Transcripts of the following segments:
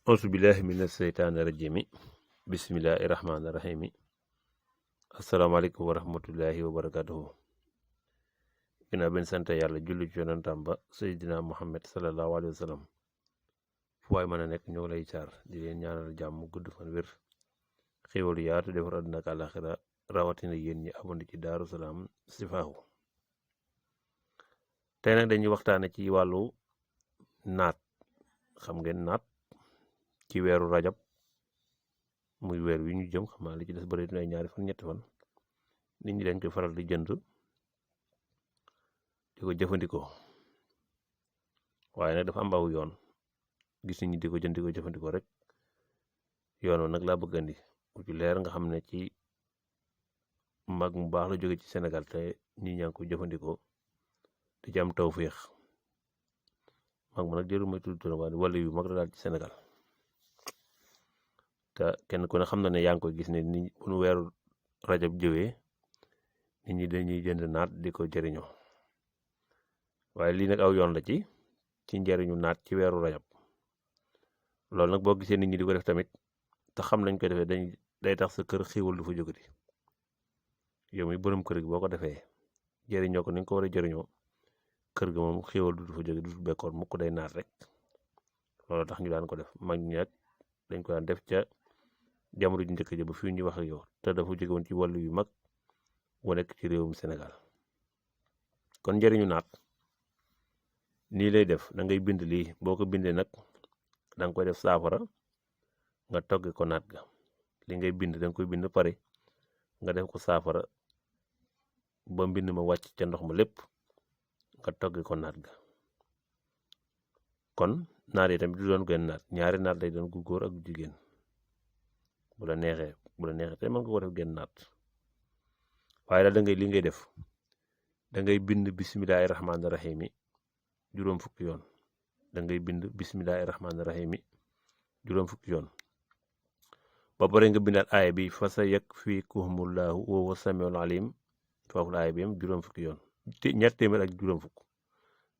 auzu billahi mina seytaani rajimi bismillahi rahmaani rahimi asalaamaaleykum wa rahmatullahi wa barakatuhu. ginnaaw benn sant yàlla julli ci yonentam ba seydina muhammad sallallahu alayhi wa sallam fu waay mën a nekk ñoo lay caar di leen ñaanal jàmm gudd fan wér xéwal yaatu defar àdduna ak àlaxira rawatina yéen ñi abonné ci Daaru Salaam Sifaahu. tey nag dañuy waxtaane ci wàllu naat. xam ngeen naat ci weeru rajab muy weer wi ñu jëm, xam naa li ci des bëri ay ñaari fan ñetti fan nit ñi dañ koy faral di jënd di ko jëfandikoo, waaye nag dafa am aw yoon. gis nit ñi di ko jënd di ko jëfandikoo rek yoon nag laa bëgg andi ku ci leer nga xam ne ci mag mu baax la jóge ci Sénégal te nit ñaa ngi ko jëfandikoo di ci am tawféex. mag ma nag jëru may tudd turam waaye wala yu mag la daal ci Sénégal te kenn ku ne xam na ne yaa ngi koy gis ne ni bu nu weeru rajab jëwee nit ñi dañuy jënd naat di ko jëriñoo. waaye lii nag aw yoon la ci njëriñu naat ci weeru rajab. loolu nag boo gisee nit ñi di ko def tamit te xam nañ koy defee day tax sa kër xiiwal du fa jógati. yow mi borom kër gi boo ko defee jëriñoo ko ni nga ko war a jëriñoo kër ga moom xiiwal du fa jóge du bekkoor mukk day naat rek. loolu tax ñu daan ko def. mag ñi nag dañ ko daan def ca jamono ju njëkk ja ba fii ñu wax ak yow te dafa jóge woon ci wàllu yu mag wu nekk ci réewum Sénégal. kon njëriñu naat nii lay def, da ngay bind lii. boo ko bindee nag da nga koy def saafara nga togge ko naat ga. li ngay bind da nga koy bind pare nga def ko saafara ba mbind ma wàcc ca ndox ma lépp nga togge ko naat ga. kon naat yi tamit du doon gën naat, ñaari naat lay doon, gu góor ak gu jigéen. bu la neexee te mën nga ko def gën naat. waaye daal li ngay def da ngay bind bismillahi rahmaani rahim juróom fukki yoon. da ngay bind bismillahi rahmaani rahim juróom fukki yoon. ba pare nga bindaat aaya bi fa sa yakfikumullaahu wa huwa samiul alim. foofu la aaya bi am juróom fukki yoon. ñaar téeméer ak juróom fukk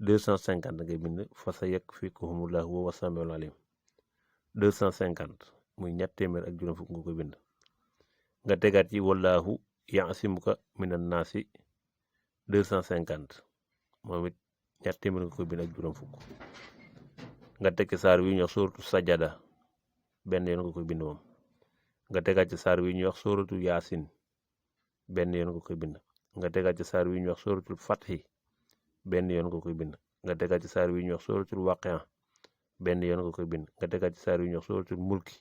250 da ngay bind fa sa yakfikumullaahu wa huwa samiul alim 250 muy ñaar téeméer ak juróom fukk nga koy bind. nga tegaat ci wallaahu yaasimuka minan naasi 250 moom it ñaar téeméer nga koy bind ak juróom fukk. nga teg ci saar wi ñuy wax sóoratu sajada benn yoon nga koy bind moom. nga tegaat ci saar wi ñuy wax sóoratu yaasin benn yoon nga koy bind. nga tegaat ci saar wi ñuy wax sóoratul fathi benn yoon nga koy bind. nga tegaat ci saar wi ñuy wax sóoratul waqiya benn yoon nga koy bind. nga tegaat ci saar wi ñuy wax sóoratul mulki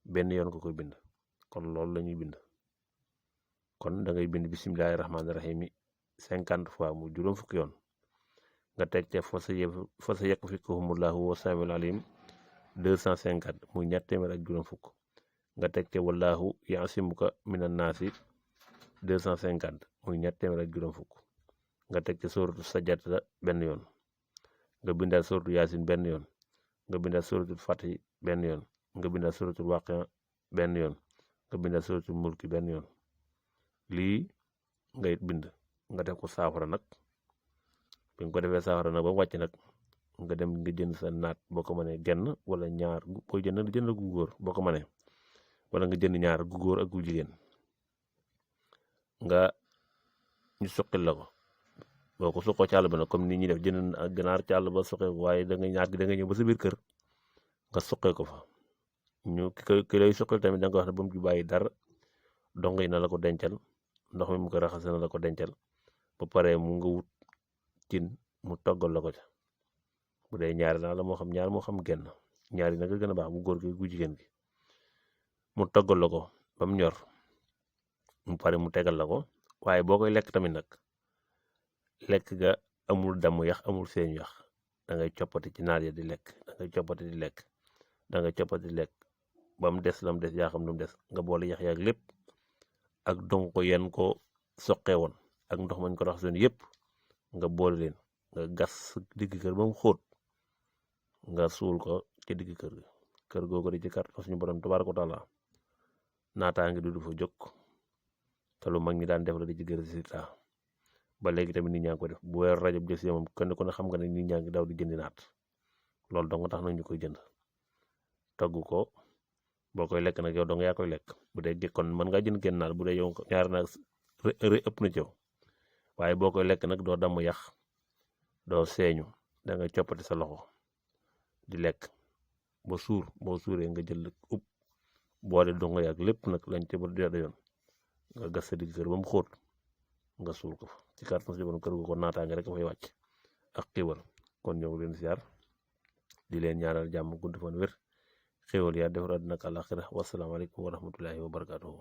benn yoon nga koy bind. kon loolu la ñuy bind. kon da ngay bind bismillahi rahmaani rahim 50 fois mu juróom fukki yoon. nga teg ca fa sa yakfikumullaahu wa samiul alim 250 muy ñaar téeméer ak juróom fukk. nga teg ca wallaahu yaasimuka minan naasi 250 muy ñaar téeméer ak juróom fukk. nga teg ca sóoratu sajada benn yoon. nga bindaat sóoratu yaasin benn yoon. nga bindaat sóoratul fatih benn yoon. nga bindaat sóoratul waqiya benn yoon. nga bindaat sóoratul mulki benn yoon. lii ngay bind nga def ko saafara nag. bi nga ko defee saafara nag ba wàcc nag nga dem nga jënd sa naat boo ko mënee genn wala ñaar booy jënd gu góor boo ko mënee wala nga jënd ñaar gu góor ak gu jigéen nga ñu suqil la ko. boo ko suqoo ci àll ba nag comme ni ñuy def jënd ganaar ci àll ba suqee ko, waaye da nga ñëw ba sa biir kër nga suqee ko fa. ñu ki lay suqil tamit da nga wax ne ba mu ci bàyyi dara, dong yi na la ko dencal, ndox mi mu ko raxase na la ko dencal ba pare mu nga wut cin mu toggal la ko ca. bu dee ñaari naa la moo xam ñaar moo xam genn, ñaari nag a gën a baax, bu góor gi gu jigéen gi. mu toggal la ko ba mu ñor mu pare mu tegal la ko. waaye boo koy lekk tamit nag lekk ga amul damm yax amul feeñ yax. da ngay coppati ci naat ya di lekk. da ngay coppati di lekk. da ngay coppati di lekk ba mu des la mu des yaa xam lu mu des nga boole yax yaag lépp ak donc yen ko soqee woon ak ndox mañ ko raxasoon yëpp nga boole leen nga gas digg kër ba mu xóot nga suul ko ci digg kër gi. kër googu di ci kàttan suñu borom tabaaraka wa taala naataa ngi du fa jóg te lu mag ñi daan def la di ci gër résultat. ba léegi tamit nit ñaa ngi ko def. bu weer rajab jël si moom kenn ku ne xam nga ne nit ñaa ngi daw di jëndi naat. loolu dong tax na ñu koy jënd. togg ko boo koy lekk nag yow dong yaa koy lekk bu dee kon mën nga jënd gennaar bu dee yow ñaari naag ëpp na ci yow waaye boo koy lekk nag doo damm yax doo seeñu da ngay coppati sa loxo di lekk ba suur boo suuree nga jël upp boole dongo yaag lépp nag lañ ca ba yoon nga gas sa digg kër ba mu xóot nga suul ko fa ci kàttan si borom kër gu ko naataange rek fay wàcc ak xiwal kon ñëw leen siyaar di leen ñaanal jàmm gudd fan wér xéwal yaa defar àddina ak àllaaxira wasalaamaaleykum wa rahmatullahi wa barakaatuhu